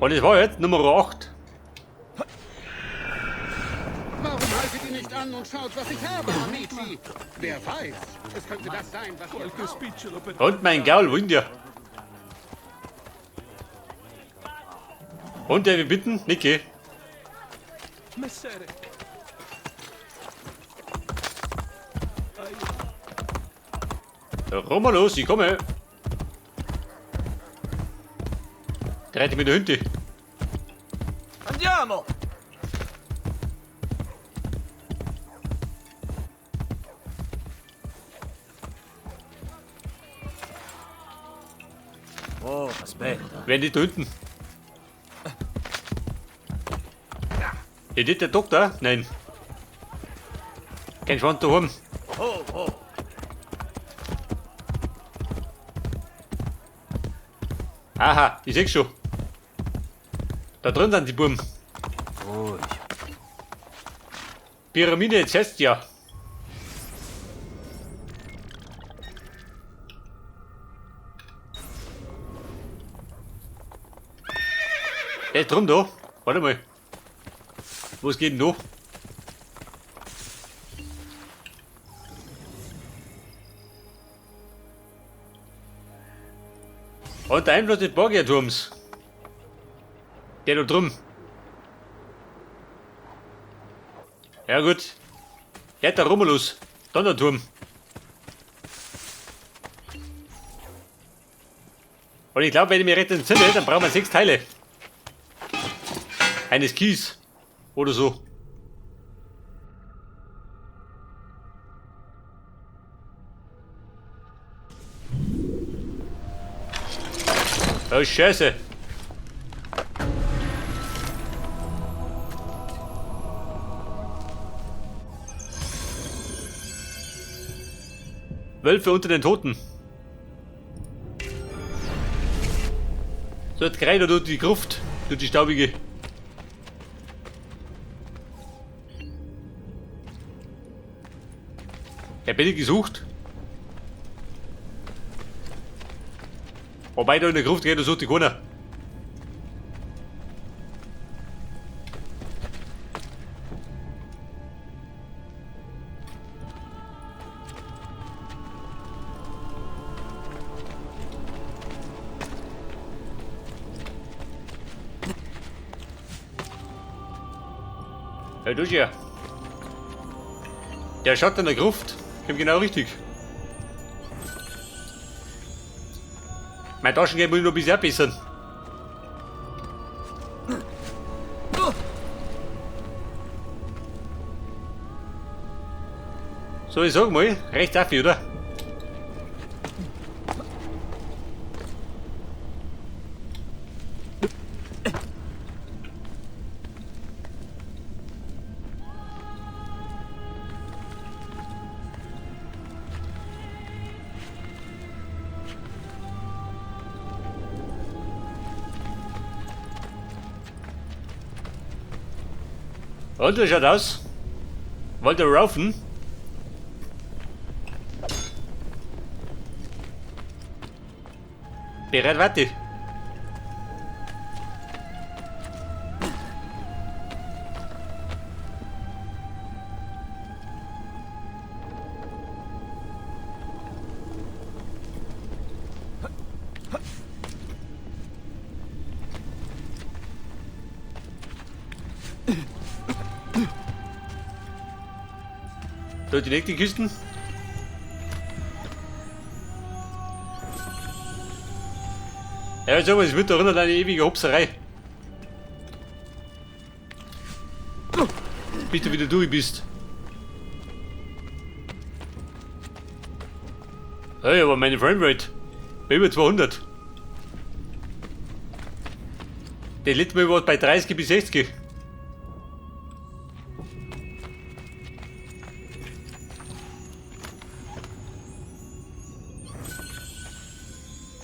Und es war jetzt Nummer 8. Warum haltet ihr nicht an und schaut, was ich habe, Amici? Wer weiß, es könnte das sein, was ihr braucht. Und mein Gaul, wohin der? Und der wir bitten, Niki. Messere. Romulus, ich komme. Der reitet mit der Hünte. Andiamo! Oh, aspetta. Wenn die da hinten. Ist das der Doktor? Nein. Kein Schwanz daheim. Oh, oh. Aha, ich seh schon. Da drin sind die Buben. Ruhig. Pyramide Cestia. Der ist drum da. Warte mal. Was geht denn da? Und der Einfluss des Borgia-Turms. Der da drum. Ja gut. Der hat der Romulus. Donnerturm. Und ich glaube, wenn ich mich recht entsinne, dann brauchen wir 6 Teile. Eines Kies. Oder so. Oh Scheiße. Wölfe unter den Toten. So, jetzt kreid er durch die Gruft, durch die staubige. Der bin ich gesucht. Wobei da in der Gruft geht, da sucht die keiner. Ja, du ja. Der schaut in der Gruft. Kommt genau richtig. Mein Taschengeld muss ich noch ein bisschen abbessern. So, ich sag mal, rechts auf, oder? Und wie schaut aus? Wollt ihr raufen? Bereit, warte. So, die nächste Kisten. Ja, sag mal, es wird doch immer eine ewige Hopserei. Bis du wieder durch bist. Hey, aber meine Framerate bei über 200. Der letzte Mal war bei 30 bis 60.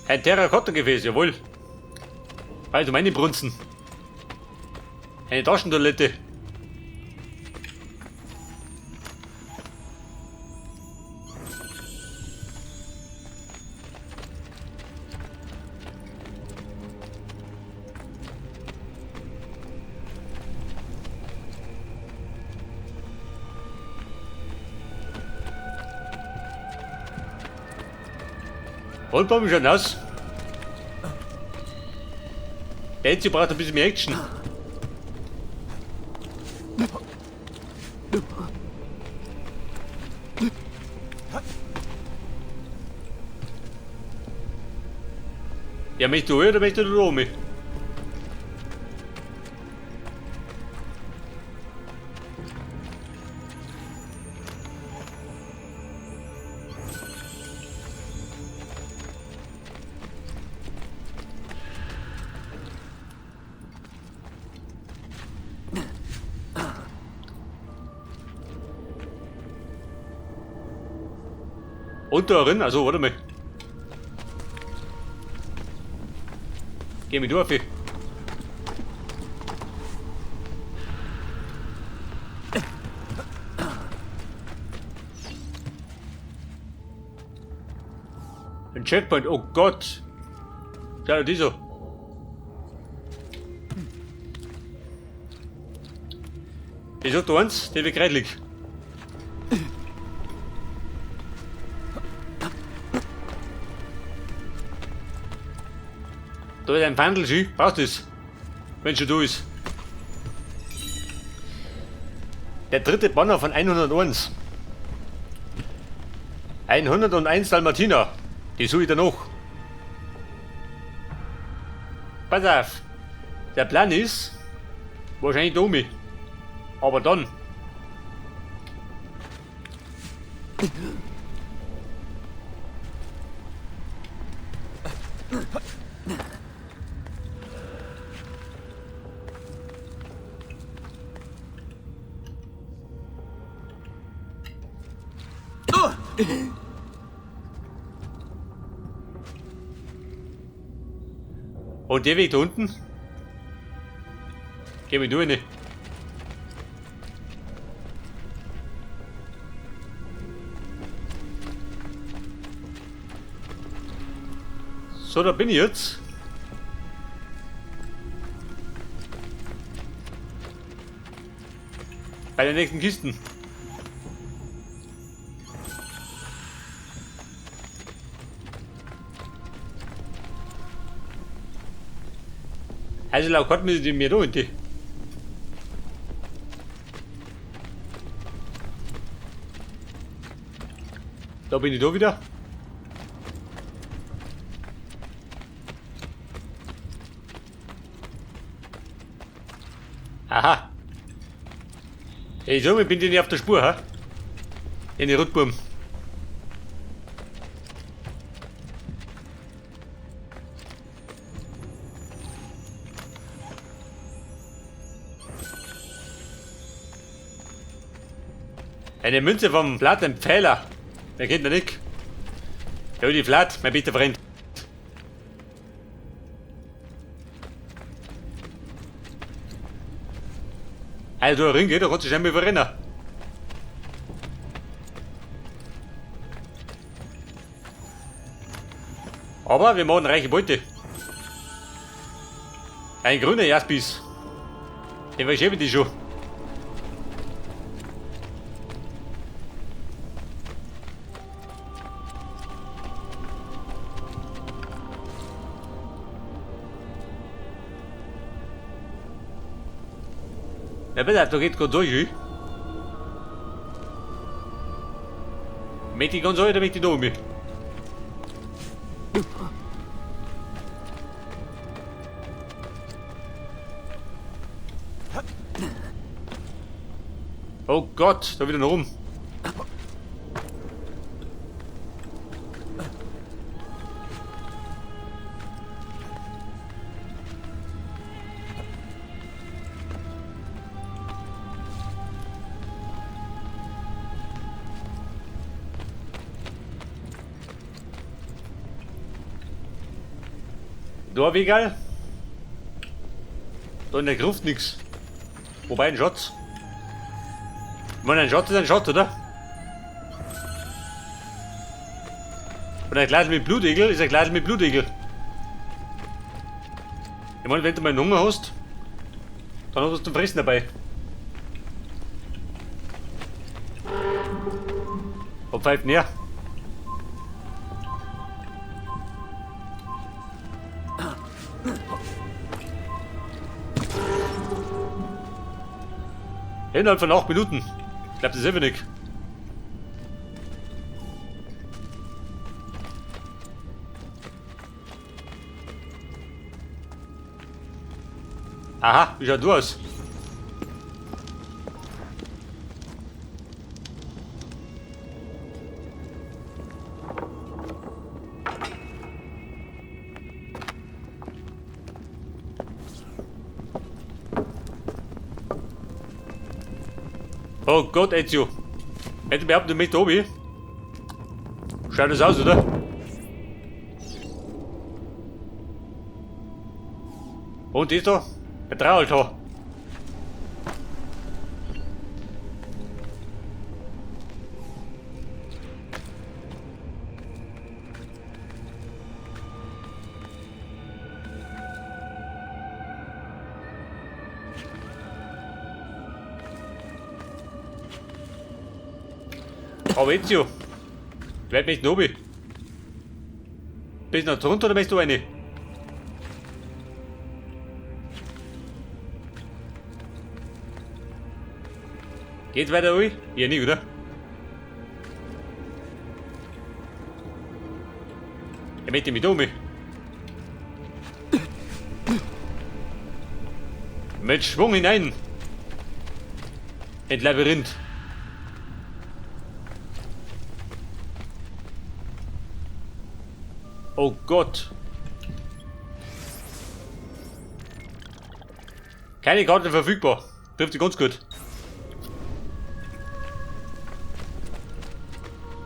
Ein Terrakotta-Gefäß, jawohl. Also meine Brunzen. Eine Taschentoilette. Rundbaum ist schon nass. Der Ezio braucht ein bisschen mehr Action. Ja, möchtest du oder möchtest du Romy? Und darin, also warte mal. Geh mit durch. Ein Checkpoint, oh Gott. Schau dir so. Ich sag dir eins, der wird kreidlich. Da ist ein Pfandl, schön. Brauchst du das? Wenn schon da ist. Der dritte Banner von 101. 101 Dalmatiner. Die suche ich dann noch. Pass auf. Der Plan ist, wahrscheinlich da oben. Aber dann. Und der Weg da unten? Geh mir nur rein. So, da bin ich jetzt. Bei den nächsten Kisten. Also laut Gott müssen die mir da hinten. Da bin ich da wieder. Aha. Hey, so, ich bin dir nicht auf der Spur, ha? In die Rotburm. Eine Münze vom Vlad, dem Pfeiler. Wer kennt ihn nicht? Ja, die Vlad, mein bester Freund. Also, Ring geht, da kannst du schnell mal überrennen. Aber wir machen reiche Beute. Ein grüner Jaspis. Den verschiebe ich schon. Ja, bitte, da geht gerade durch. Möchte ich ganz oder möchte ich da um? Oh Gott, da wieder noch rum. Da egal. Da in der Gruft nix. Wobei ein Schatz. Ich meine, ein Schatz ist ein Schatz, oder? Und ein Glas mit Blutegel ist ein Glas mit Blutegel. Ich meine, wenn du mal einen Hunger hast, dann hast du was zum Fressen dabei. Ob pfeift näher. Innerhalb von 8 Minuten. Ich glaub, das ist einfach nicht. Aha, wie schaut du aus? Oh Gott, Ezio. Hätte behauptet, du möchtest oben. Schaut das aus, oder? Und das da? Der Traualtar. Aber Ezio, wer möchte noch oben? Bist du noch drunter oder möchtest du eine? Geht's weiter, Ui? Ja, nicht, oder? Er möchte mich um. Mit Schwung hinein! In Labyrinth. Oh Gott. Keine Karte verfügbar. Trifft sich ganz gut.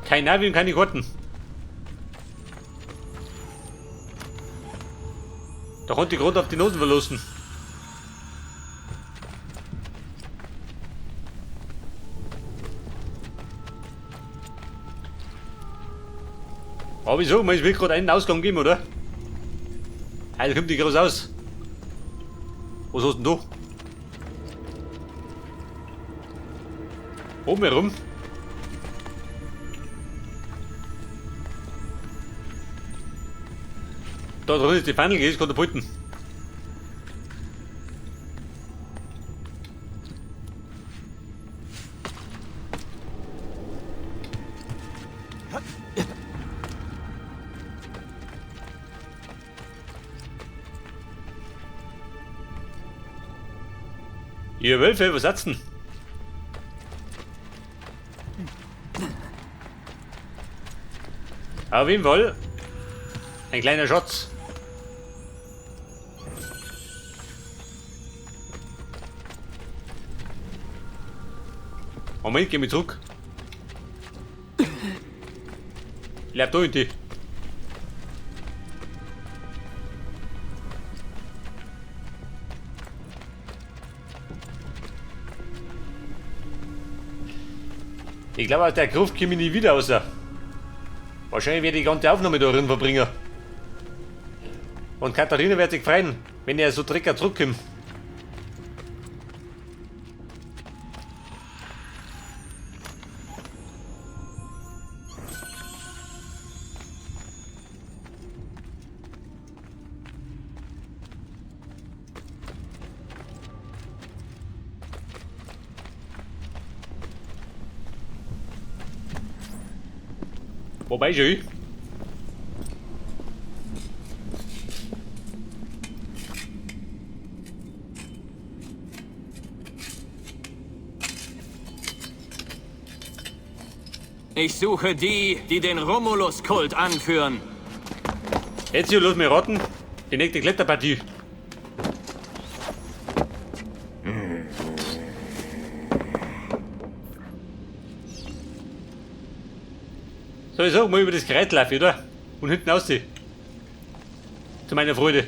Kein Navi und keine Karten. Da konnte ich gerade auf die Noten verlassen. Aber wieso? Man, es wird gerade einen Ausgang geben, oder? Also kommt die groß aus. Was hast denn du? Oben herum. Da drin ist die Funnel, ist Katapulten. Ihr Wölfe, was hat's denn? Auf jeden Fall ein kleiner Schatz. Moment, geh mal zurück. Ich bleib da in die. Ich glaube, aus der Gruft komme ich nie wieder raus. Wahrscheinlich werde ich die ganze Aufnahme da drin verbringen. Und Katharina wird sich freuen, wenn er so drecker zurückkommt. Wobei schon. Ich suche die, die den Romulus-Kult anführen. Jetzt hier, lass mich raten. Die nächste Kletterpartie. So, ich sag mal über das Gerät laufe, oder? Und hinten aussehen. Zu meiner Freude.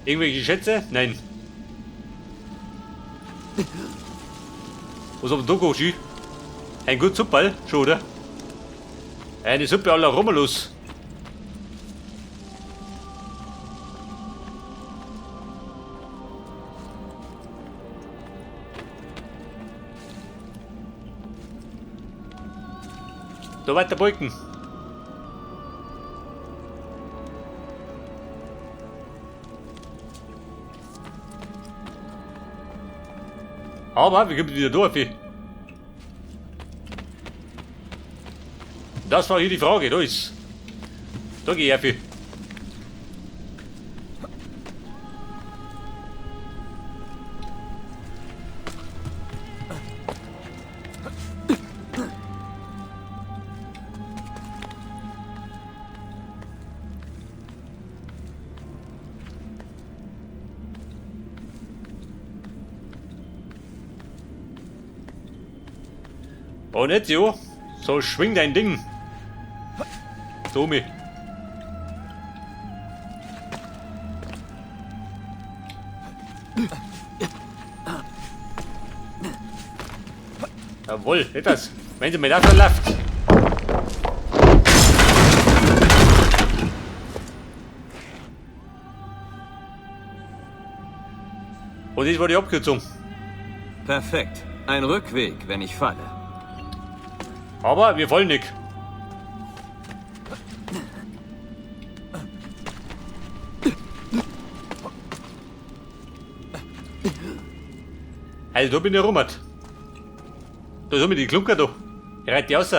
Irgendwelche Schätze? Nein. Was haben wir da geholt? Ein guter Suppal, schon, oder? Eine Suppe à la Romulus. Da weiter Balken. Aber wir kommen wieder durch. Das war hier die Frage. Da ist. Da geh ich auf. Und jetzt, jo. So, schwing dein Ding. Tomi. Jawohl, etwas. Wenn sie mir das läuft. Und das war die Abkürzung. Perfekt. Ein Rückweg, wenn ich falle. Aber wir wollen nicht. Also da bin ich rum. Da ist mir die Klunker da. Ich reite die raus.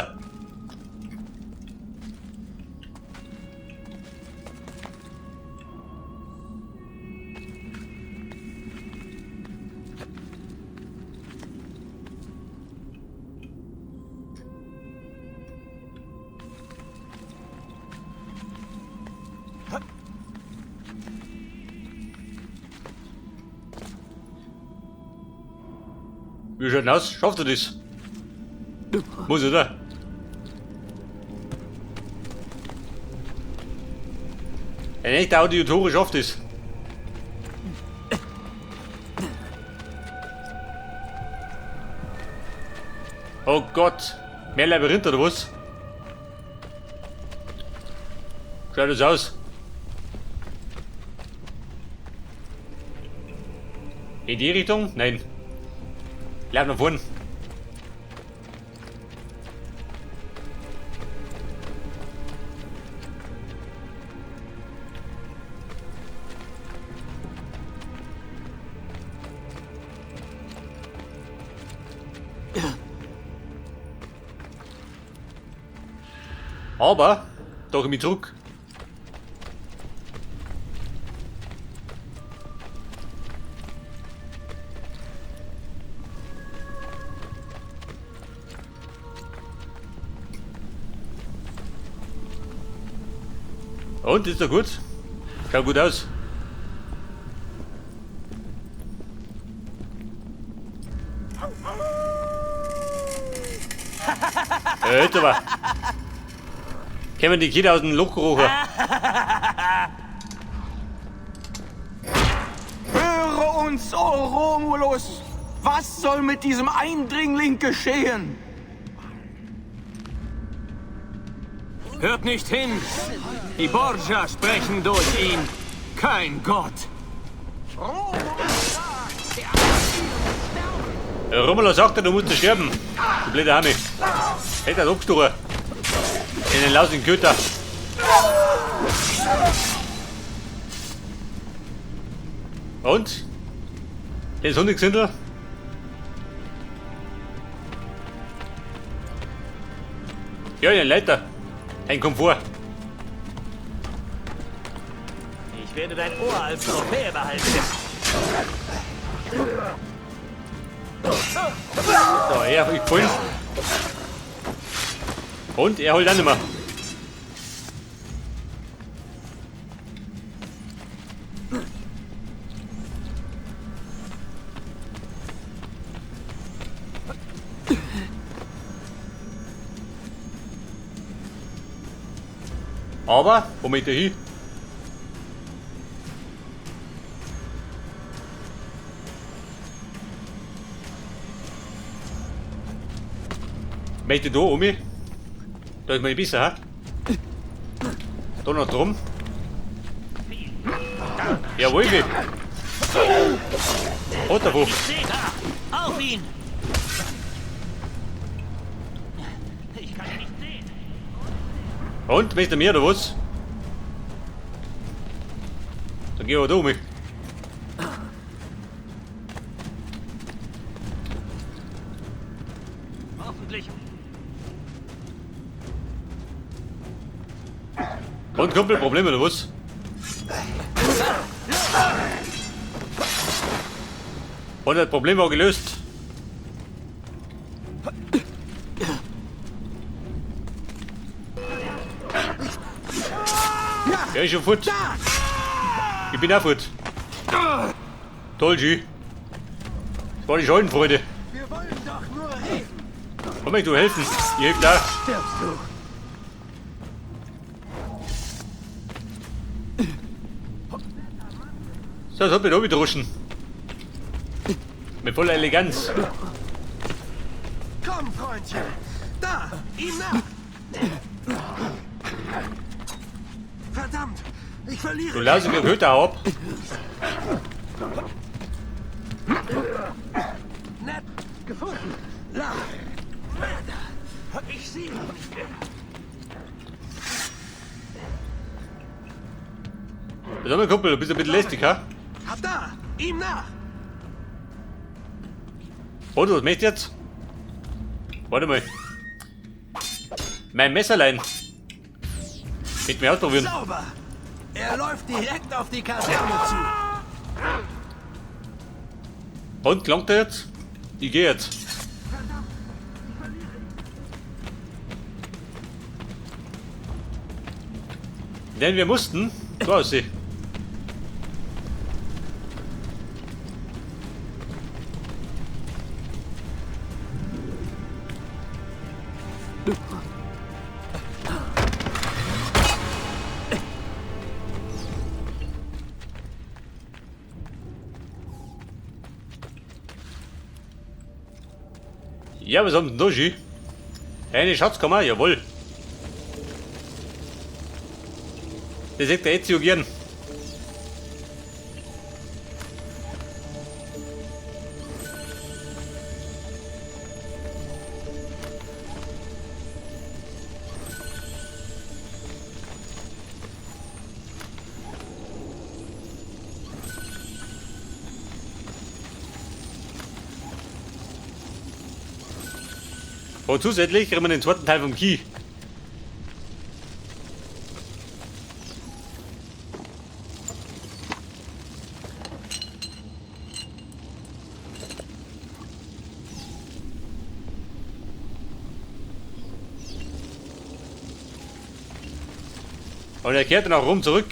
Wie schaut denn aus? Schafft er das? Muss, oder? Ein echter Auditore schafft es. Oh Gott. Mehr Labyrinth oder was? Schaut das aus? In die Richtung? Nein. Bleib nach vorn. Aber, da komm ich zurück. Und, ist doch gut? Schaut gut aus. Jetzt aber. Kämen die Kinder aus dem Loch gerochen. Höre uns, o Romulus! Was soll mit diesem Eindringling geschehen? Hört nicht hin! Die Borgia sprechen durch ihn. Kein Gott! Romulus sagt, du musst sterben. Du blöder Hami. Hätte das abgestochen. In den lausigen Köter. Und? Das Hundegesindel? Ja, den Leiter. Ein Komfort. Ich werde dein Ohr als Trophäe behalten. So, er hat gefallen. Und er holt auch nicht mehr. Aber, wo möchte ich hin? Möchte da um mich? Da ist meine Bisse, ha? Da noch drum. Jawohl, wie. Hat davon. Auf ihn! Ich kann ihn nicht sehen. Und, möchte mehr oder was? Dann gehen wir da um mich. Und Kumpel, Probleme oder was? Und das Problem war gelöst. Ja, ist schon fort. Ich bin auch fort. Toll, G. Das war die Schadenfreude. Wir wollen doch nur reden. Komm, ich du helfen. Ich helfe da. Stirbst du. So, das hat mich da gedroschen. Mit voller Eleganz. Komm, Freundchen. Da, ihm nach. Verdammt, ich verliere. Du lausiger Köter, hau ab. Nett gefunden. La. Mörder. Ich sehe ihn nicht mehr. Sag mal, Kumpel, du bist ein bisschen lästig, ha? Hab da, ihm nach. Und, was möchtest du jetzt? Warte mal. Mein Messerlein. Mit mir ausprobieren. Sauber. Er läuft direkt auf die Kaserne zu. Und, klangt er jetzt? Ich geh jetzt. Denn wir mussten. So aussehen. Ja, was haben denn da, Ski? Eine Schatzkammer, jawohl. Das hätte der Ezio gern. Und zusätzlich kriegen wir den zweiten Teil vom Key. Und er kehrt dann auch rum zurück.